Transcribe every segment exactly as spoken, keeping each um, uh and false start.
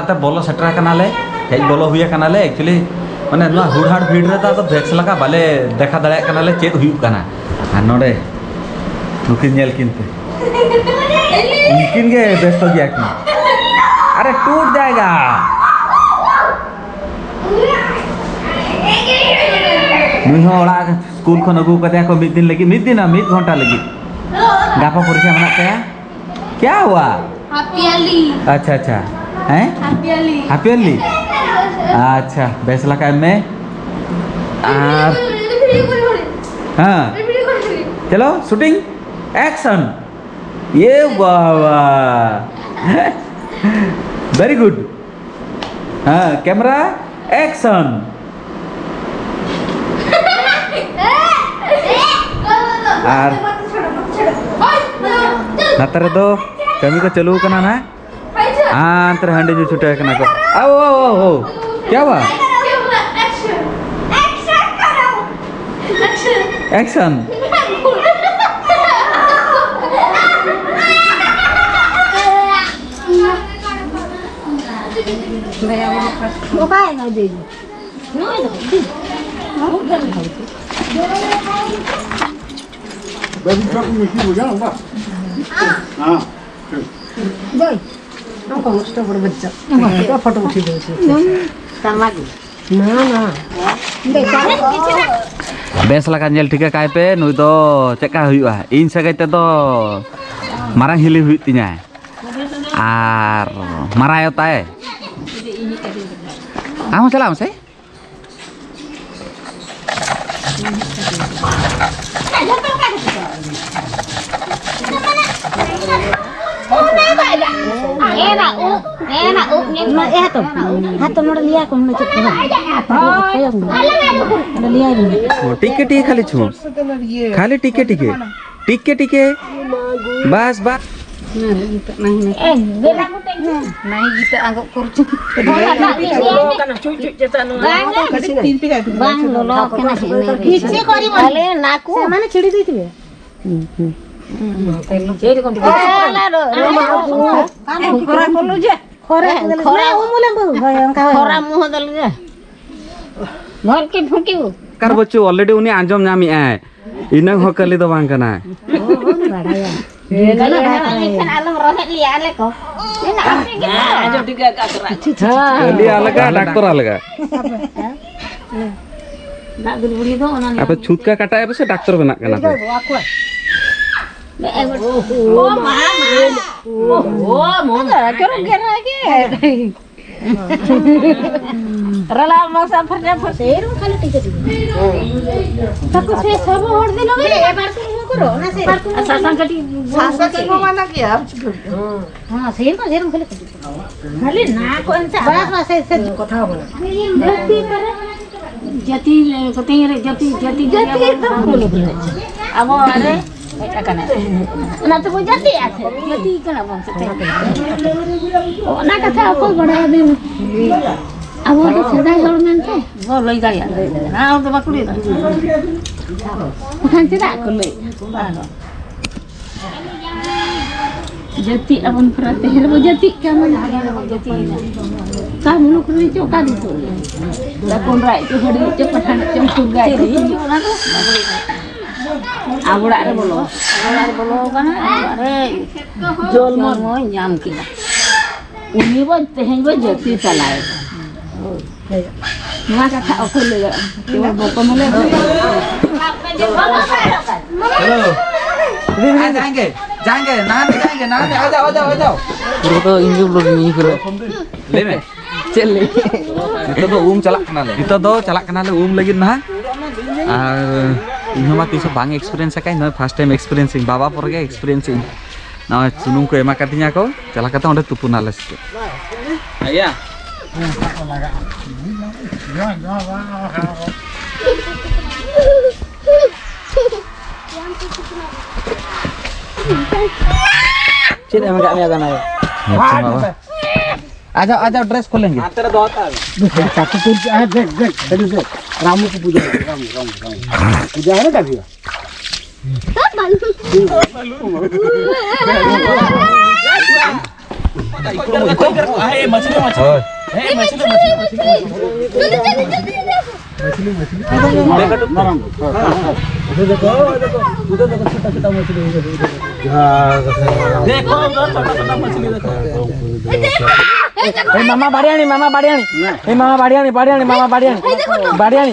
ᱛᱮ ᱵᱚᱞᱚ ᱥᱮᱴᱮᱨ ᱟᱠᱟᱱᱟᱞᱮ, ᱦᱮᱡ ᱵᱚᱞᱚ ᱦᱩᱭ ᱟᱠᱟᱱᱟᱞᱮ᱾ Actually, ᱢᱟᱱᱮ, ᱱᱚᱣᱟ ᱦᱩᱲᱦᱟᱲ ᱵᱷᱤᱲ ᱨᱮᱫᱚ ᱟᱫᱚ ᱵᱮᱥ ᱞᱮᱠᱟ ᱵᱟᱞᱮ ᱫᱮᱠᱷᱟ ᱫᱟᱲᱮᱭᱟᱜ ᱠᱟᱱᱟᱞᱮ ᱪᱮᱫ ᱦᱩᱭᱩᱜ ᱠᱟᱱᱟ᱾ ᱟᱨ ᱱᱚᱰᱮ ᱱᱩᱠᱤᱱ ᱧᱮᱞ ᱠᱤᱱ ᱯᱮ, ᱩᱱᱠᱤᱱ ᱜᱮ ᱵᱮᱥᱛᱚ ᱜᱮᱭᱟ ᱠᱤᱱ᱾ ᱟᱨᱮ, ᱴᱩᱴ ᱡᱟᱭᱜᱟ᱾ ᱱᱩᱭ ᱦᱚᱸ ᱚᱲᱟᱜ ᱥᱠᱩᱞ ᱠᱷᱚᱱ ᱟᱹᱜᱩ ᱠᱟᱫᱮᱭᱟ ᱠᱚ ᱢᱤᱫ ᱫᱤᱱ ᱞᱟᱹᱜᱤᱫ, ᱢᱤᱫ ᱫᱤᱱ, ᱢᱤᱫ ᱜᱷᱚᱱᱴᱟ ᱞᱟᱹᱜᱤᱫ᱾ ᱜᱟᱯᱟ ᱯᱚᱨᱤᱠᱠᱷᱟ ᱢᱮᱱᱟᱜ ᱛᱟᱭᱟ᱾ ᱠᱭᱟ ᱦᱩᱣᱟ? ᱦᱟᱯ ᱭᱟᱨᱞᱤ᱾ ᱟᱪᱪᱷᱟ, ᱟᱪᱪᱷᱟ᱾ ᱦᱮᱸ? ᱦᱟᱯ ᱭᱟᱨᱞᱤ᱾ ᱦᱟᱯ ᱭᱟᱨᱞᱤ? ᱟᱪᱪᱷᱟ, ᱵᱮᱥ ᱞᱮᱠᱟ ᱮᱢ ᱢᱮ᱾ ᱟᱨ ᱦᱮᱸ, ᱪᱚᱞᱚ, ᱥᱩᱴᱤᱝ, ᱮᱠᱥᱚᱱ᱾ ᱭᱮ ᱵᱟᱵᱟ, very good. ᱦᱮᱸ, camera, action. ᱟᱨ ᱱᱚᱛᱮ ᱨᱮᱫᱚ ᱠᱟᱹᱢᱤ ᱠᱚ ᱪᱟᱹᱞᱩ ᱟᱠᱟᱱᱟ ᱱᱟᱦᱟᱜ᱾ ᱟᱨ ᱱᱚᱛᱮ ᱨᱮ ᱦᱟᱺᱰᱤ ᱧᱩ ᱪᱷᱩᱴᱟᱹᱣ ᱠᱟᱱᱟ ᱠᱚ᱾ आओ, आओ, आओ, आओ. क्या हुआ? एक्शन. एक्शन करो. एक्शन. एक्शन. ᱚᱠᱟᱭᱮᱱᱟ ᱫᱤᱫᱤ? ᱵᱟᱹᱵᱩ ᱥᱟᱵ ᱢᱮᱥᱤ ᱵᱩᱡᱷᱟᱹᱣ ᱵᱟ? ᱦᱮᱸ. ᱫᱟᱹᱭ, ᱱᱚᱝᱠᱟ ᱢᱚᱥᱴᱚ ᱵᱚᱲᱚ ᱵᱟᱪᱪᱟ᱾ ᱯᱷᱳᱴᱳ ᱩᱴᱷᱤ ᱫᱚ ᱩᱴᱷᱤ᱾ ᱥᱟᱢᱟᱡᱤ. ᱵᱮᱥ ᱞᱮᱠᱟ ᱧᱮᱞ ᱴᱷᱤᱠᱟᱹ ᱠᱟᱭ ᱯᱮ, ᱱᱩᱭ ᱫᱚ ᱪᱮᱫᱠᱟ ᱦᱩᱭᱩᱜᱼᱟ᱾ ᱤᱧ ᱥᱟᱹᱜᱟᱹᱭ ᱛᱮᱫᱚ ᱢᱟᱨᱟᱝ ᱦᱤᱞᱤ ᱦᱩᱭᱩᱜ ᱛᱤᱧᱟᱭ᱾ ᱟᱨ ᱢᱟᱨᱟᱭᱚ ᱛᱟᱭ᱾ ᱟᱢ ᱦᱚᱸ ᱪᱟᱞᱟᱜ ᱢᱮᱥᱮ᱾ ᱮᱱᱟ ᱩᱵ, ᱮᱱᱟ ᱩᱵ ᱧᱮᱞ ᱢᱮ᱾ ᱮ ᱦᱟᱛᱚᱢ, ᱦᱟᱛᱚᱢ ᱱᱚᱰᱮ ᱞᱟᱹᱭᱟ ᱠᱚ, ᱱᱚᱰᱮ ᱪᱮᱫ ᱠᱚ ᱵᱟᱝ? ᱱᱚᱰᱮ ᱞᱟᱹᱭᱟ ᱵᱤᱱ᱾ ᱴᱤᱠᱮ ᱴᱤᱠᱮ ᱠᱷᱟᱹᱞᱤ ᱪᱷᱩ, ᱠᱷᱟᱹᱞᱤ ᱴᱤᱠᱮ ᱴᱤᱠᱮ, ᱴᱤᱠᱮ ᱴᱤᱠᱮ᱾ ᱵᱟᱥ, ᱵᱟᱥ᱾ ᱮ, ᱵᱮᱞᱟ ᱠᱚ ᱛᱮ ᱜᱮ᱾ ᱱᱟᱭ ᱜᱤᱛᱟᱹ ᱟᱸᱜᱚᱜ ᱠᱚᱨᱪᱩ᱾ ᱵᱟᱝ, ᱵᱟᱝ, ᱵᱟᱝ, ᱞᱚᱞᱚ ᱠᱟᱱᱟ ᱦᱮᱸ, ᱱᱮ ᱨᱮ᱾ ᱠᱤᱪᱷᱩ ᱠᱚᱨᱤ ᱵᱚᱱ᱾ ᱛᱟᱦᱞᱮ ᱱᱟᱠᱩ᱾ ᱥᱮ ᱢᱟᱱᱮ ᱪᱷᱤᱲᱤ ᱫᱤᱛᱤ ᱵᱮ᱾ ᱦᱩᱸ, ᱦᱩᱸ᱾ ᱪᱮᱫ ᱠᱚ ᱴᱷᱤᱠ ᱟᱪᱷᱮ? ᱟᱞᱮ ᱫᱚ ᱠᱚᱨᱟ ᱠᱚᱞᱚ ᱡᱮ᱾ ᱠᱷᱚᱨᱟ, ᱠᱷᱚᱨᱟ᱾ ᱢᱟᱱᱮ ᱩᱢᱩᱞᱮᱢ ᱵᱟᱹᱦᱩ, ᱦᱳᱭ, ᱚᱱᱠᱟ, ᱦᱳᱭ᱾ ᱠᱷᱚᱨᱟ ᱢᱩᱦᱚᱸ ᱫᱚ ᱞᱮ᱾ ᱵᱷᱚᱨ ᱠᱮ ᱯᱷᱩᱸᱠᱤ᱾ ᱚᱠᱟᱨ ᱵᱚᱪᱚ, already ᱩᱱᱤ ᱟᱸᱡᱚᱢ ᱧᱟᱢᱮᱜᱼᱟᱭ᱾ ᱤᱱᱟᱹᱝ ᱦᱚᱸ ᱠᱟᱹᱞᱤ ᱫᱚ ᱵᱟᱝ ᱠᱟᱱᱟᱭ᱾ ᱚᱦᱚᱧ ᱵᱟᱲᱟᱭᱟ᱾ ᱮᱱᱠᱷᱟᱱ ᱟᱞᱚᱢ ᱨᱚᱦᱮᱫ ᱞᱮᱭᱟ ᱟᱞᱮ ᱠᱚ᱾ ᱢᱮᱱᱟᱜ ᱟᱯᱮ ᱜᱮ ᱛᱚ᱾ ᱟᱸᱡᱚᱢ ᱴᱷᱤᱠ ᱟᱠᱟᱫ ᱠᱚ᱾ ᱠᱟᱹᱞᱤ ᱟᱞᱟᱜᱟ, ᱰᱟᱠᱛᱚᱨ ᱟᱞᱟᱜᱟ᱾ ᱫᱟᱜ ᱫᱩᱞ ᱵᱩᱲᱦᱤ ᱫᱚ ᱚᱱᱟ ᱟᱯᱮ ᱪᱷᱩᱛᱠᱟ ᱠᱟᱴᱟᱭ ᱯᱮ ᱥᱮ ᱰᱟᱠᱛᱚᱨ ᱵᱮᱱᱟᱜ ᱠᱟᱱᱟ ᱯᱮ? ᱚ ᱢᱟ, ᱢᱟ᱾ ᱚ, ᱢᱟ᱾ ᱪᱚᱨᱚᱠ ᱜᱮ ᱨᱟᱜᱮ᱾ ᱨᱟᱞᱟ ᱢᱟᱥᱟ ᱯᱷᱟᱨᱪᱟ ᱯᱷᱟᱨᱪᱤ᱾ ᱥᱮᱨᱚᱠᱚᱢ ᱠᱷᱟᱹᱞᱤ ᱴᱤᱠᱟᱹ ᱫᱤᱧ᱾ ᱛᱟᱠᱚ ᱥᱮ ᱥᱟᱵᱚ ᱦᱚᱲ ᱫᱤᱱ ᱦᱚᱸ ᱮ, ᱵᱟᱨ ᱠᱚ ᱨᱩᱣᱟᱹ ᱠᱚ ᱨᱚ, ᱚᱱᱟ ᱥᱮ ᱵᱟᱨ ᱠᱚ ᱥᱟᱥᱟᱝ ᱠᱟᱹᱴᱤᱡ ᱥᱟᱥᱟᱝ ᱠᱚ ᱢᱟᱱᱟ ᱜᱮᱭᱟ᱾ ᱦᱮᱸ, ᱥᱮᱨᱚᱠᱚᱢ, ᱥᱮᱨᱚᱠᱚᱢ ᱠᱷᱟᱹᱞᱤ ᱴᱤᱠᱟᱹ᱾ ᱠᱷᱟᱹᱞᱤ ᱱᱟ ᱠᱚ ᱮᱱᱛᱮ ᱵᱟᱥ, ᱵᱟᱥ, ᱥᱮ, ᱥᱮ᱾ ᱠᱟᱛᱷᱟ ᱦᱚᱸ ᱵᱟᱹᱱᱩᱜ᱾ ᱡᱟᱹᱛᱤ ᱯᱟᱨᱟ-, ᱡᱟᱹᱛᱤ ᱠᱚᱛᱮ ᱨᱮ ᱡᱟᱹᱛᱤ, ᱡᱟᱹᱛᱤ ᱡᱟᱹᱛᱤ ᱫᱚ ᱵᱟᱹᱱᱩᱜ ᱨᱮ᱾ ᱟᱵᱚ ᱟᱨᱮ ᱦᱮᱡ ᱟᱠᱟᱱᱟ᱾ ᱚᱱᱟ ᱛᱮᱵᱚ ᱡᱟᱹᱛᱤᱜᱼᱟ ᱥᱮ? ᱡᱟᱹᱛᱤ ᱠᱟᱱᱟ ᱵᱚᱱ ᱥᱮ? ᱚᱱᱟ ᱠᱟᱛᱷᱟ ᱚᱠᱚᱭ ᱵᱟᱲᱟᱭᱟ ᱵᱤᱱ? ᱟᱵᱚ ᱫᱚ ᱥᱮᱫᱟᱭ ᱦᱚᱲ ᱢᱮᱱᱛᱮ᱾ ᱵᱚ ᱞᱟᱹᱭ ᱫᱟᱲᱮᱭᱟᱜᱼᱟ, ᱞᱟᱹᱭ ᱫᱟᱲᱮᱭᱟᱜᱼᱟ᱾ ᱦᱮᱸ, ᱦᱚᱲ ᱫᱚ ᱵᱟᱠᱚ ᱞᱟᱹᱭ ᱫᱟᱲᱮᱭᱟᱜᱼᱟ᱾ ᱵᱟᱠᱷᱟᱱ ᱪᱮᱫᱟᱜ ᱠᱚ ᱞᱟᱹᱭ? ᱵᱟᱝ᱾ ᱡᱟᱹᱛᱤᱜ ᱟᱵᱚᱱ ᱯᱩᱨᱟᱹ ᱛᱮᱦᱮᱧ ᱨᱮᱵᱚ ᱡᱟᱹᱛᱤᱜ ᱠᱟᱱᱟ᱾ ᱡᱟᱹᱛᱤᱭᱮᱱᱟ᱾ ᱚᱠᱟ ᱢᱩᱞᱩᱠ ᱨᱮ ᱪᱚ, ᱚᱠᱟ ᱫᱤᱥᱚᱢ ᱨᱮ᱾ ᱚᱠᱟ ᱠᱚᱸᱰᱨᱟ ᱪᱚ, ᱦᱟᱹᱲᱤ ᱪᱚ, ᱯᱟᱴᱷᱟᱱ ᱪᱚ, ᱠᱩᱲᱜᱟ ᱪᱚ, ᱪᱮᱫ ᱦᱩᱭᱩᱜ ᱚᱱᱟ ᱫᱚ? ᱟᱵᱚ ᱚᱲᱟᱜ ᱨᱮ ᱵᱚᱞᱚ᱾ ᱟᱵᱚ ᱚᱲᱟᱜ ᱨᱮ ᱵᱚᱞᱚ ᱟᱠᱟᱱᱟ, ᱚᱲᱟᱜ ᱨᱮ ᱡᱚᱱᱢᱚᱭ ᱧᱟᱢ ᱠᱮᱫᱟ᱾ ᱩᱱᱤ ᱵᱚ ᱛᱮᱦᱮᱧ ᱵᱚ ᱡᱟᱹᱛᱤ ᱛᱟᱞᱟᱭᱮᱫᱟ᱾ ᱱᱚᱣᱟ ᱠᱟᱛᱷᱟ ᱚᱠᱚᱭ ᱞᱟᱹᱭᱟ? ᱵᱚᱠᱚ ᱢᱮᱞᱮ ᱦᱮᱞᱳ᱾ आ जाएंगे, जाएंगे, नहाने जाएंगे, नहाने, आ जाओ, आ जाओ, आ जाओ। ᱯᱩᱨᱟᱹ ᱫᱚ ᱤᱧ ᱜᱮ ᱵᱞᱚᱜ ᱤᱧ ᱯᱩᱨᱟᱹ। ᱞᱟᱹᱭ ᱢᱮ। ᱪᱮᱫ ᱞᱟᱹᱭ? ᱱᱤᱛᱚᱜ ᱫᱚ ᱩᱢ ᱪᱟᱞᱟᱜ ᱠᱟᱱᱟᱞᱮ। ᱱᱤᱛᱚᱜ ᱫᱚ ᱪᱟᱞᱟᱜ ᱠᱟᱱᱟᱞᱮ ᱩᱢ ᱞᱟᱹᱜᱤᱫ ᱱᱟᱦᱟᱜ। ᱟᱨ ᱤᱧ ᱦᱚᱸ ᱢᱟ ᱛᱤᱥ ᱦᱚᱸ ᱵᱟᱝ experience ᱟᱠᱟᱫᱟᱹᱧ, ᱱᱚᱣᱟ first time experience ᱤᱧ, ᱵᱟᱵᱟ ᱯᱚᱨᱮ ᱜᱮ experience ᱤᱧ। ᱱᱚᱜᱼᱚᱭ ᱥᱩᱱᱩᱢ ᱠᱚ ᱮᱢᱟ ᱠᱟᱫᱤᱧᱟ ᱠᱚ, ᱪᱟᱞᱟᱣ ᱠᱟᱛᱮ ᱚᱸᱰᱮ ᱛᱩᱯᱩᱱᱟᱞᱮ ᱥᱮ ᱪᱮᱫ? ᱟᱭᱟ᱾ ᱪᱮᱫ ᱮᱢ ᱠᱟᱜ ᱢᱮᱭᱟ ᱜᱟᱱᱟ ᱨᱮ? ᱟᱪᱪᱷᱟ, ᱵᱟᱵᱟ। आ जाओ, आ जाओ, ड्रेस खोलेंगे। ᱦᱟᱱᱛᱮ ᱨᱮ ᱫᱚᱦᱚ ᱠᱟᱜ ᱢᱮ। ᱪᱟᱠᱩ ᱠᱚ, ᱦᱮᱸ, ᱫᱮᱠ, ᱫᱮᱠ, ᱫᱮᱠ, ᱫᱮᱠ। रामू को पूजा है, रामू, रामू, रामू। पूजा है ना काफी? ए, मछली, मछली। ए, मछली, मछली, मछली। जल्दी, जल्दी, जल्दी, जल्दी। देखो, उधर छोटा, छोटा मछली है। देखो, उधर छोटा, छोटा मछली देखो। ए, मामा बाड़ियानी, मामा बाड़ियानी। ए, मामा बाड़ियानी, बाड़ियानी, मामा बाड़ियानी। बाड़ियानी।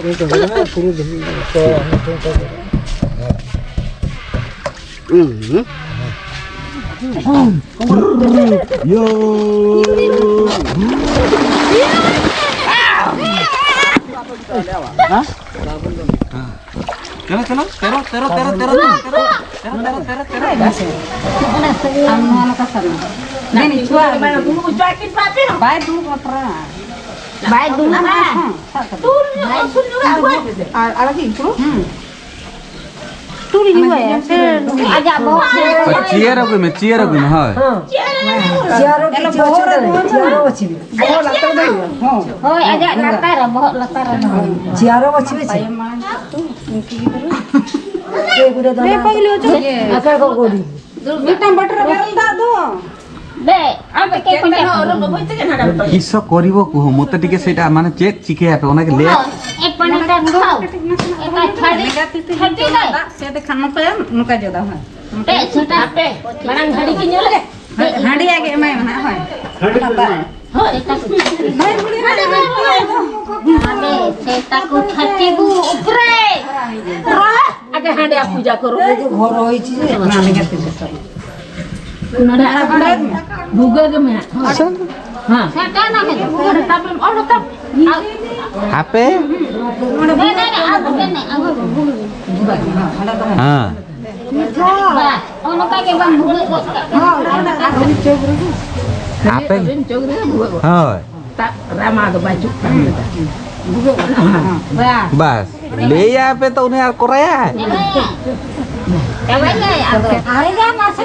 चलो, चलो, तेरो, तेरो, तेरो, तेरो, तेरो, तेरो, तेरो, तेरो, तेरो। ᱟᱢ ᱱᱚᱣᱟ ᱞᱮᱠᱟ ᱥᱟᱵ ᱢᱮ᱾ ᱡᱟᱹᱱᱤᱡ ᱪᱷᱩᱣᱟ ᱵᱟᱭ ᱫᱩᱲᱩᱵ ᱵᱟᱛᱨᱟ᱾ ᱵᱟᱭ ᱫᱩᱲᱩᱵ ᱵᱟᱛᱨᱟ᱾ ᱟᱨ ᱟᱲᱟᱜ ᱤᱧ ᱯᱩᱨᱟᱹ᱾ ᱦᱩᱸ᱾ ᱛᱩᱞ ᱦᱩᱭᱩᱜᱼᱟ᱾ ᱟᱡᱟᱜ ᱵᱚᱦᱚᱜ ᱥᱮ ᱪᱮᱭᱟᱨ ᱟᱹᱜᱩᱭ ᱢᱮ, ᱪᱮᱭᱟᱨ ᱟᱹᱜᱩᱭ ᱢᱮ, ᱦᱳᱭ᱾ ᱪᱮᱭᱟᱨ ᱨᱮ ᱪᱮᱭᱟᱨ ᱨᱮ ᱵᱚᱦᱚᱜ ᱞᱟᱛᱟᱨ ᱨᱮ ᱫᱚᱦᱚᱭ ᱦᱩᱭᱩᱜᱼᱟ᱾ ᱦᱳᱭ, ᱟᱡᱟᱜ ᱞᱟᱛᱟᱨ ᱨᱮ, ᱵᱚᱦᱚᱜ ᱞᱟᱛᱟᱨ ᱨᱮ ᱫᱚᱦᱚᱭ ᱦᱩᱭᱩᱜᱼᱟ᱾ ᱪᱮᱭᱟᱨ ᱨᱮ ᱵᱟᱹᱪᱷᱤ ᱵᱟᱹᱪᱷᱤ᱾ ᱯᱟᱭᱮᱢ ᱢᱟ ᱩᱱᱠᱩ ᱜᱤᱫᱽᱨᱟᱹ᱾ ᱟᱠᱟ ᱠᱚ ᱜᱚᱰᱤ? ᱢᱤᱫᱴᱟᱝ ᱵᱟᱹᱴᱤ ᱨᱮ ᱵᱮᱨᱮᱞ ᱫᱟᱜ ᱫᱚ᱾ ᱫᱮ, ᱟᱢ ᱫᱚ ᱪᱮᱫ ᱠᱚ ᱪᱟᱞᱟᱜ ᱠᱟᱱᱟ? ᱠᱤᱥ ᱠᱚᱨᱤᱵᱚ ᱠᱩᱦ, ᱢᱚᱛᱮ ᱴᱤᱠᱮ ᱥᱮᱴᱟ, ᱢᱟᱱᱮ ᱪᱮᱫ ᱪᱤᱠᱟᱹᱭᱟᱯᱮ ᱚᱱᱟᱜᱮ ᱞᱟᱹᱭ᱾ ᱮ ᱯᱟᱱᱤ ᱫᱟᱜ ᱠᱷᱟᱣ᱾ ᱮ ᱠᱟ ᱪᱷᱟᱲᱤ, ᱪᱷᱟᱲᱤ ᱫᱟᱜ᱾ ᱥᱮ ᱛᱮ ᱠᱷᱟᱱ ᱱᱚᱝᱠᱟ, ᱱᱚᱝᱠᱟ ᱡᱚᱫᱟ ᱦᱚᱸ᱾ ᱯᱮ ᱥᱮᱴᱟ ᱯᱮ᱾ ᱢᱟᱲᱟᱝ ᱦᱟᱺᱰᱤ ᱠᱤᱱ ᱧᱩ ᱞᱮᱜᱮ᱾ ᱦᱟᱺᱰᱤ ᱟᱜᱮ ᱮᱢᱟᱭ ᱢᱮ ᱱᱟᱦᱟᱜ, ᱦᱳᱭ᱾ ᱦᱳᱭ᱾ ᱥᱮᱛᱟ ᱠᱚ᱾ ᱟᱵᱮ, ᱥᱮᱛᱟ ᱠᱚ ᱪᱷᱟᱹᱛᱤ ᱠᱚ ᱩᱯᱨᱮ᱾ ᱟᱜᱮ ᱦᱟᱺᱰᱤ ᱟ ᱯᱩᱡᱟ ᱠᱚᱨᱚ᱾ ᱚᱱᱟ ᱞᱟᱹᱜᱤᱫ ᱛᱮ ᱡᱚᱛᱚ᱾ ᱱᱚᱰᱮ ᱟᱨ ᱚᱸᱰᱮ ᱵᱷᱩᱜᱟᱹᱜ ᱜᱮ ᱢᱮᱱᱟᱜ᱾ ᱦᱮᱸ᱾ ᱥᱮᱴᱟ ᱱᱟ ᱦᱮ, ᱵᱷᱩᱜᱟᱹᱜ ᱨᱮ ᱛᱟᱵᱮᱢ ᱚᱞ ᱦᱚᱴᱚ᱾ ᱦᱟᱯᱮ᱾ ᱱᱚᱰᱮ ᱵᱷᱩᱜᱟᱹᱜ ᱨᱮ ᱟᱨ ᱵᱷᱩᱜᱟᱹᱜ ᱨᱮ ᱟᱨ ᱵᱷᱩᱜᱟᱹᱜ ᱨᱮ᱾ ᱦᱮᱸ᱾ ᱵᱟ, ᱚᱱᱠᱟ ᱜᱮ ᱵᱟᱝ ᱵᱷᱩᱜᱟᱹᱜ ᱜᱚᱫ ᱠᱟᱜ ᱠᱟᱱᱟ᱾ ᱟᱯᱮ ᱟᱹᱵᱤᱱ ᱪᱳᱠ ᱨᱮᱜᱮ ᱵᱷᱩᱜᱟᱹᱜ ᱜᱚᱫ᱾ ᱦᱳᱭ᱾ ᱛᱟᱜ ᱨᱟᱢᱟ ᱫᱚ ᱵᱟᱭ ᱪᱩᱜ ᱠᱟᱱ ᱞᱮᱠᱟ᱾ ᱵᱷᱩᱜᱟᱹᱜ ᱜᱚᱫ᱾ ᱵᱟ᱾ ᱵᱟᱥ, ᱞᱟᱹᱭᱟ ᱯᱮ ᱛᱚ ᱩᱱᱤ ᱟᱨ ᱠᱚᱨᱟᱭᱟ᱾ ᱪᱟᱵᱟᱭ ᱜᱮ ᱟᱫᱚ᱾ ᱟᱨᱮ ᱡᱟ ᱢᱟᱥᱮ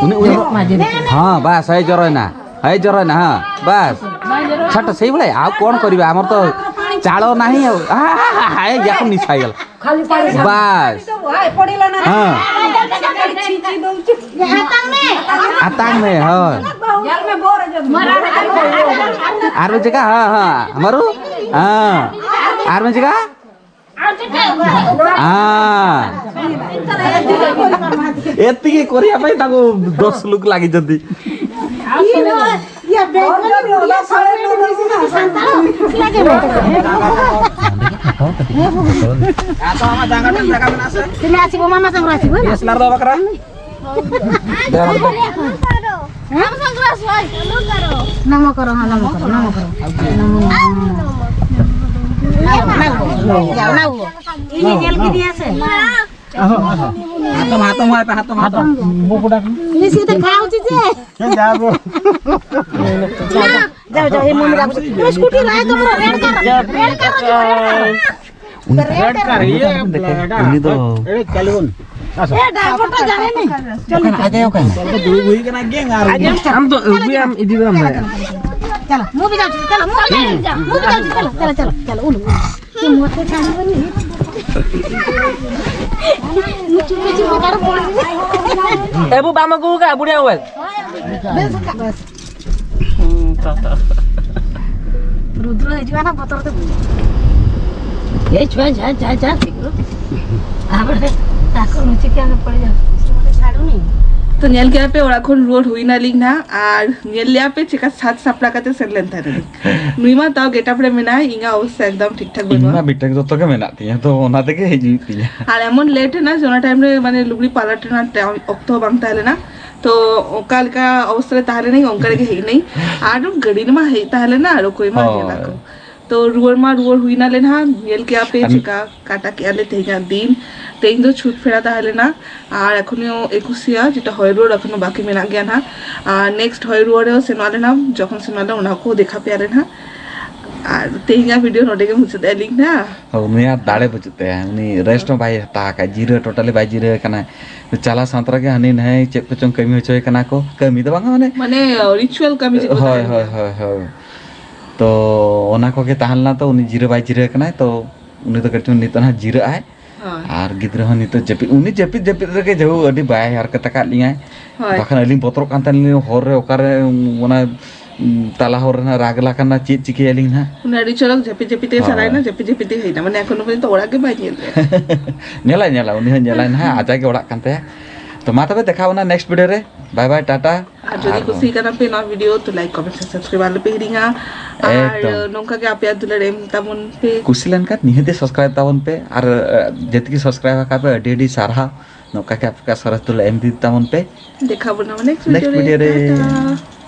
ᱩᱱᱤ, ᱩᱱᱤ, ᱦᱮᱸ, ᱵᱟᱥ, ᱦᱮᱸ, ᱡᱚᱨᱚᱭᱱᱟ᱾ ᱦᱮᱸ, ᱡᱚᱨᱚᱭᱱᱟ, ᱦᱮᱸ, ᱵᱟᱥ᱾ ᱪᱷᱟᱴ, ᱥᱮᱭ ᱵᱚᱞᱮ, ᱟᱣ ᱠᱚᱱ ᱠᱚᱨᱤᱵᱟ, ᱟᱢᱟᱨ ᱛᱚ ᱪᱟᱲᱚ ᱱᱟᱦᱤ, ᱦᱮᱸ, ᱦᱮᱸ, ᱦᱮᱸ, ᱮᱠᱷᱚᱱ ᱱᱤᱥᱟᱭ ᱜᱮᱞ᱾ ᱵᱟᱥ᱾ ᱦᱮᱸ᱾ ᱟᱛᱟᱝ ᱢᱮ, ᱦᱳᱭ᱾ ᱟᱨ ᱢᱤᱫ ᱡᱟᱭᱜᱟ, ᱦᱮᱸ, ᱦᱮᱸ, ᱢᱟᱨᱩ᱾ ᱦᱮᱸ᱾ ᱟᱨ ᱢᱤᱫ ᱡᱟᱭᱜᱟ᱾ ᱦᱮᱸ᱾ ᱮᱛᱤ ᱜᱮ ᱠᱚᱨᱤᱭᱟ ᱵᱷᱟᱭ ᱛᱟᱠᱚ ᱫᱚᱥ ᱞᱩᱠ ᱞᱟᱜᱤ ᱡᱚᱫᱤ᱾ ᱤᱭᱟᱹ, ᱵᱮᱝᱜᱚᱞᱤ, ᱩᱲᱤᱭᱟ, ᱥᱟᱱᱛᱟᱲ, ᱪᱮᱫᱟᱜ ᱜᱮ ᱵᱟᱝ? ᱛᱤᱱᱟᱹᱜ ᱟᱥᱤ ᱵᱚ ᱢᱟᱢᱟ ᱥᱟᱝ ᱨᱟᱥᱤ ᱵᱚ? ᱱᱟᱢ ᱥᱟᱝ ᱨᱟᱥᱤ ᱵᱚ? ᱱᱟᱢ ᱠᱚᱨᱚ, ᱦᱮᱸ, ᱱᱟᱢ ᱠᱚᱨᱚ, ᱱᱟᱢ ᱠᱚᱨᱚ, ᱱᱟᱢ ᱠᱚᱨᱚ᱾ ᱤᱧ ᱧᱮᱞ ᱠᱮᱫᱮᱭᱟ ᱥᱮ᱾ ᱦᱟᱛᱚᱢ, ᱦᱟᱛᱚᱢ, ᱦᱟᱛᱚᱢ, ᱦᱟᱛᱚᱢ᱾ ᱩᱱᱤ ᱥᱮᱫ ᱠᱷᱟᱣ ᱪᱮᱫ? ᱪᱮᱫ ᱡᱟᱵᱚ? ᱡᱟᱣ, ᱡᱟᱣ, ᱦᱮ, ᱢᱩᱱ ᱨᱟᱢ᱾ ᱩᱱᱤ ᱥᱠᱩᱴᱤ ᱨᱟᱭ ᱫᱚ ᱨᱮᱰ ᱠᱟᱨ, ᱨᱮᱰ ᱠᱟᱨ, ᱨᱮᱰ ᱠᱟᱨ, ᱤᱭᱟᱹ, ᱩᱱᱤ ᱫᱚ ᱮ, ᱪᱟᱞᱩᱱ᱾ ᱮ, ᱰᱟ, ᱯᱷᱳᱴᱳ ᱡᱟᱨᱮ ᱱᱮ᱾ ᱪᱚᱞ, ᱚᱠᱟᱱ ᱟᱡᱟᱭ, ᱚᱠᱟᱱ? ᱫᱩᱲᱩᱵ ᱦᱩᱭ ᱠᱟᱱᱟ ᱜᱮ ᱟᱨ ᱟᱢ ᱫᱚ ᱟᱹᱜᱩᱭᱟᱢ, ᱤᱫᱤ ᱵᱟᱢ ᱵᱟᱲᱟᱭᱟ᱾ ᱪᱟᱞᱟ, ᱢᱩᱵᱷᱤ ᱡᱟᱣ, ᱪᱟᱞᱟ, ᱢᱩᱵᱷᱤ ᱡᱟᱣ, ᱢᱩᱵᱷᱤ ᱡᱟᱣ, ᱪᱟᱞᱟ, ᱪᱟᱞᱟ, ᱪᱟᱞᱟ, ᱩᱞᱩ᱾ ᱮ ᱵᱟᱵᱩ, ᱵᱟᱢ ᱟᱹᱜᱩ ᱟᱠᱟᱫ ᱵᱩᱲᱦᱤ ᱢᱳᱵᱟᱭᱤᱞ? ᱨᱩᱫᱨᱚ ᱦᱤᱡᱩᱜᱼᱟ ᱱᱟ ᱵᱚᱛᱚᱨ ᱛᱮ᱾ ᱮ ᱪᱷᱩᱣᱟ, ᱡᱟ, ᱡᱟ, ᱡᱟ, ᱛᱤᱜᱩ᱾ ᱟᱵᱟᱨ ᱛᱟᱠᱚ ᱱᱩᱪᱤ ᱠᱮ ᱟᱜᱮ ᱯᱚᱲᱮ ᱡᱟ᱾ ᱛᱚ ᱧᱮᱞ ᱠᱮᱜᱼᱟ ᱯᱮ, ᱚᱲᱟᱜ ᱠᱷᱚᱱ ᱨᱩᱣᱟᱹᱲ ᱦᱩᱭ ᱱᱟᱞᱤᱧ ᱱᱟᱦᱟᱜ, ᱟᱨ ᱧᱮᱞ ᱞᱮᱜᱼᱟ ᱯᱮ ᱪᱮᱠᱟ ᱥᱟᱡᱽ ᱥᱟᱯᱲᱟᱣ ᱠᱟᱛᱮ ᱥᱮᱱ ᱞᱮᱱ ᱛᱟᱦᱮᱱᱟᱞᱤᱧ᱾ ᱱᱩᱭ ᱢᱟ ᱛᱟᱣ ᱜᱮᱴᱟᱯ ᱨᱮ ᱢᱮᱱᱟᱭ, ᱤᱧᱟᱹᱜ ᱚᱵᱚᱥᱛᱟ ᱮᱠᱫᱚᱢ ᱴᱷᱤᱠ ᱴᱷᱟᱠ ᱤᱧ ᱵᱟᱹᱱᱩᱜᱼᱟ᱾ ᱢᱟ ᱵᱤᱴᱮᱠ ᱡᱚᱛᱚ ᱜᱮ ᱢᱮᱱᱟᱜ ᱛᱤᱧᱟᱹ, ᱛᱚ ᱚᱱᱟ ᱛᱮᱜᱮ ᱦᱮᱡ ᱦᱩᱭᱩᱜ ᱛᱤᱧᱟᱹ᱾ ᱟᱨ ᱮᱢᱚᱱ ᱞᱮᱴ ᱮᱱᱟ ᱡᱮ ᱚᱱᱟ ᱴᱟᱭᱤᱢ ᱨᱮ ᱢᱟᱱᱮ ᱞᱩᱜᱽᱲᱤ ᱯᱟᱞᱟᱴ ᱨᱮᱱᱟᱜ ᱴᱟᱭᱤᱢ ᱚᱠᱛᱚ ᱦᱚᱸ ᱵᱟᱝ ᱛᱟᱦᱮᱸ ᱞᱮᱱᱟ᱾ ᱛᱚ ᱚᱠᱟ ᱞᱮᱠᱟ ᱚᱵᱚᱥᱛᱟ ᱨᱮ ᱛᱟᱦᱮᱸ ᱞᱮᱱᱟᱹᱧ ᱚᱱᱠᱟ ᱨᱮᱜᱮ ᱦᱮᱡ ᱮᱱᱟᱹᱧ᱾ ᱟᱨ ᱜᱟᱹᱰᱤ ᱨᱮᱢᱟ ᱦᱮᱡ ᱛᱟᱦᱮᱸ ᱞᱮᱱᱟ ᱟᱨ ᱚᱠᱚᱭ ᱢᱟ ᱦᱳᱭ᱾ ᱧᱮᱞᱟ ᱠᱚ᱾ ᱛᱚ ᱨᱩᱣᱟᱹᱲ ᱢᱟ ᱨᱩᱣᱟᱹᱲ ᱦᱩᱭ ᱱᱟᱞᱮ ᱱᱟᱦᱟᱜ, ᱧᱮᱞ ᱠᱮᱜᱼᱟ ᱯᱮ ᱟᱨ ᱪᱮᱠᱟ ᱠᱟᱴᱟ ᱠᱮᱜᱼᱟ ᱞᱮ ᱛᱮᱦᱮᱧᱟᱜ ᱫᱤᱱ᱾ ᱛᱮᱦᱮᱧ ᱫᱚ ᱪᱷᱩᱛ ᱯᱷᱮᱲᱟ ᱛᱟᱦᱮᱸ ᱞᱮᱱᱟ᱾ ᱟᱨ ᱮᱠᱷᱚᱱᱳ ᱮᱠᱩᱥᱤᱭᱟ ᱡᱮᱴᱟ ᱦᱚᱭ ᱨᱩᱣᱟᱹᱲ ᱮᱠᱷᱚᱱᱳ ᱵᱟᱹᱠᱤ ᱢᱮᱱᱟᱜ ᱜᱮᱭᱟ ᱱᱟᱦᱟᱜ᱾ ᱟᱨ ᱱᱮᱠᱥᱴ ᱦᱚᱭ ᱨᱩᱣᱟᱹᱲ ᱨᱮᱦᱚᱸ ᱥᱮᱱᱚᱜ ᱟᱞᱮ ᱱᱟᱦᱟᱜ, ᱡᱚᱠᱷᱚᱱ ᱥᱮᱱᱚᱜ ᱟᱞᱮ ᱚᱱᱟ ᱠᱚ ᱫᱮᱠᱷᱟ ᱯᱮᱭᱟ ᱞᱮ ᱱᱟᱦᱟᱜ᱾ ᱟᱨ ᱛᱮᱦᱮᱧᱟᱜ ᱵᱷᱤᱰᱤᱭᱳ ᱱᱚᱰᱮ ᱜᱮ ᱢᱩᱪᱟᱹᱫ ᱟᱹᱞᱤᱧ ᱱᱟᱦᱟᱜ᱾ ᱦᱳᱭ, ᱩᱱᱤᱭᱟᱜ ᱫᱟᱲᱮ ᱵᱟᱹᱪᱩᱜ ᱛᱟᱭᱟ, ᱩᱱᱤ ᱨᱮᱥᱴ ᱦᱚᱸ ᱵᱟᱭ ᱦᱟᱛᱟᱣ ᱟᱠᱟᱫ, ᱡᱤᱨᱟᱹ ᱴᱳᱴᱟᱞᱤ ᱵᱟᱭ ᱡᱤᱨᱟᱹ ᱟᱠᱟᱱᱟ᱾ ᱪᱟᱞᱟᱣ ᱥᱟᱶᱛᱮ ᱨᱮᱜᱮ ᱦᱟᱹᱱᱤ ᱱᱟᱹᱭ ᱪᱮᱫ ᱠᱚᱪᱚᱝ ᱠᱟᱹᱢᱤ ᱦᱚᱪᱚᱭᱮ ᱠᱟᱱᱟ ᱠᱚ, ᱠᱟᱹᱢᱤ ᱫᱚ ᱵᱟᱝᱟ ᱢᱟᱱᱮ ᱢᱟᱱᱮ ᱨᱤᱪᱩᱣᱟᱞ ᱠᱟᱹᱢᱤ ᱪᱮᱫ ᱠᱚ ᱦᱳᱭ, ᱛᱟᱦᱮᱱ ᱦᱳᱭ, ᱠᱟᱱᱟ᱾ ᱦᱳᱭ, ᱦᱳᱭ᱾ ᱛᱚ ᱚᱱᱟ ᱠᱚᱜᱮ ᱛᱟᱦᱮᱸ ᱞᱮᱱᱟ, ᱛᱚ ᱩᱱᱤ ᱡᱤᱨᱟᱹ ᱵᱟᱭ ᱡᱤᱨᱟᱹ ᱟᱠᱟᱱᱟᱭ, ᱛᱚ ᱩᱱᱤ ᱫᱚ ᱠᱟᱹᱴᱤᱡ ᱱᱤᱛᱚᱜ ᱱᱟᱦᱟᱜ ᱡᱤᱨᱟᱹᱜ ᱟᱭ᱾ ᱦᱳᱭ᱾ ᱟᱨ ᱜᱤᱫᱽᱨᱟᱹ ᱦᱚᱸ ᱱᱤᱛᱚᱜ ᱡᱟᱹᱯᱤᱫ, ᱩᱱᱤ ᱡᱟᱹᱯᱤᱫ ᱡᱟᱹᱯᱤᱫ ᱨᱮᱜᱮ ᱡᱟᱹᱦᱩ ᱟᱹᱰᱤ ᱵᱟᱭ ᱦᱟᱨᱠᱮᱛ ᱟᱠᱟᱫ ᱞᱤᱧᱟᱭ᱾ ᱦᱳᱭ᱾ ᱵᱟᱠᱷᱟᱱ ᱟᱹᱞᱤᱧ ᱵᱚᱛᱚᱨᱚᱜ ᱠᱟᱱ ᱛᱟᱦᱮᱱ ᱞᱤᱧ, ᱦᱚᱨ ᱨᱮ ᱚᱠᱟᱨᱮ ᱚᱱᱟ, ᱩᱸ, ᱛᱟᱞᱟ ᱦᱚᱨ ᱨᱮ ᱱᱟᱦᱟᱜ ᱨᱟᱜᱽ ᱞᱟᱠᱷᱟᱱ ᱱᱟᱦᱟᱜ ᱪᱮᱫ ᱪᱤᱠᱟᱹᱭᱟᱞᱤᱧ ᱱᱟᱦᱟᱜ᱾ ᱩᱱᱤ ᱟᱹᱰᱤ ᱪᱚᱨᱚᱠ ᱡᱟᱹᱯᱤᱫ ᱡᱟᱹᱯᱤᱫ ᱛᱮ ᱦᱳᱭ᱾ ᱥᱟᱨᱟᱭᱮᱱᱟ, ᱡᱟᱹᱯᱤᱫ ᱡᱟᱹᱯᱤᱫ ᱛᱮ ᱦᱮᱡ ᱮᱱᱟ, ᱢᱟᱱᱮ ᱮᱠᱷᱚᱱ ᱯᱚᱨᱡᱚᱱᱛᱚ ᱚᱲᱟᱜ ᱜᱮ ᱵᱟᱭ ᱧᱮᱞ ᱞᱮᱜᱼᱟ᱾ ᱧᱮᱞᱟᱭ, ᱧᱮᱞᱟᱭ, ᱩᱱᱤ ᱦᱚᱸ ᱧᱮᱞᱟᱭ ᱱᱟᱦᱟᱜ, ᱟᱡᱟᱜ ᱜᱮ ᱚᱲᱟᱜ ᱠᱟᱱ ᱛᱟᱭᱟ᱾ ᱛᱚ ᱢᱟ ᱛᱚᱵᱮ ᱫᱮᱠᱷᱟᱣ ᱵᱚᱱᱟ next video ᱨᱮ᱾ Bye bye, Tata. ᱟᱨ ᱡᱩᱫᱤ ᱟᱨ ᱠᱩᱥᱤ ᱠᱟᱱᱟ ᱯᱮ ᱱᱚᱣᱟ video, ᱛᱚ like, comment, subscribe ᱟᱞᱚ ᱯᱮ ᱦᱤᱲᱤᱧᱟ᱾ ᱟᱨ ᱮᱠᱫᱚᱢ᱾ ᱱᱚᱝᱠᱟ ᱜᱮ ᱟᱯᱮᱭᱟᱜ ᱫᱩᱞᱟᱹᱲ ᱮᱢ ᱛᱟᱵᱚᱱ ᱯᱮ᱾ ᱠᱩᱥᱤ ᱞᱮᱱᱠᱷᱟᱱ ᱱᱤᱦᱟᱹᱛ ᱜᱮ subscribe ᱛᱟᱵᱚᱱ ᱯᱮ᱾ ᱟᱨ, ᱟᱨ ᱡᱮᱛᱤ ᱜᱮ subscribe ᱟᱠᱟᱫ ᱯᱮ, ᱟᱹᱰᱤ ᱟᱹᱰᱤ ᱥᱟᱨᱦᱟᱣ᱾ ᱱᱚᱝᱠᱟ ᱜᱮ ᱟᱯᱮ ᱥᱚᱨᱮᱥ ᱫᱩᱞᱟᱹᱲ ᱮᱢ ᱤᱫᱤ ᱛᱟᱵᱚᱱ ᱯᱮ᱾ ᱫᱮᱠᱷᱟᱣ ᱵᱚᱱᱟ next next video ᱨᱮ᱾ Video ᱨᱮ᱾ ᱴᱟᱴᱟ᱾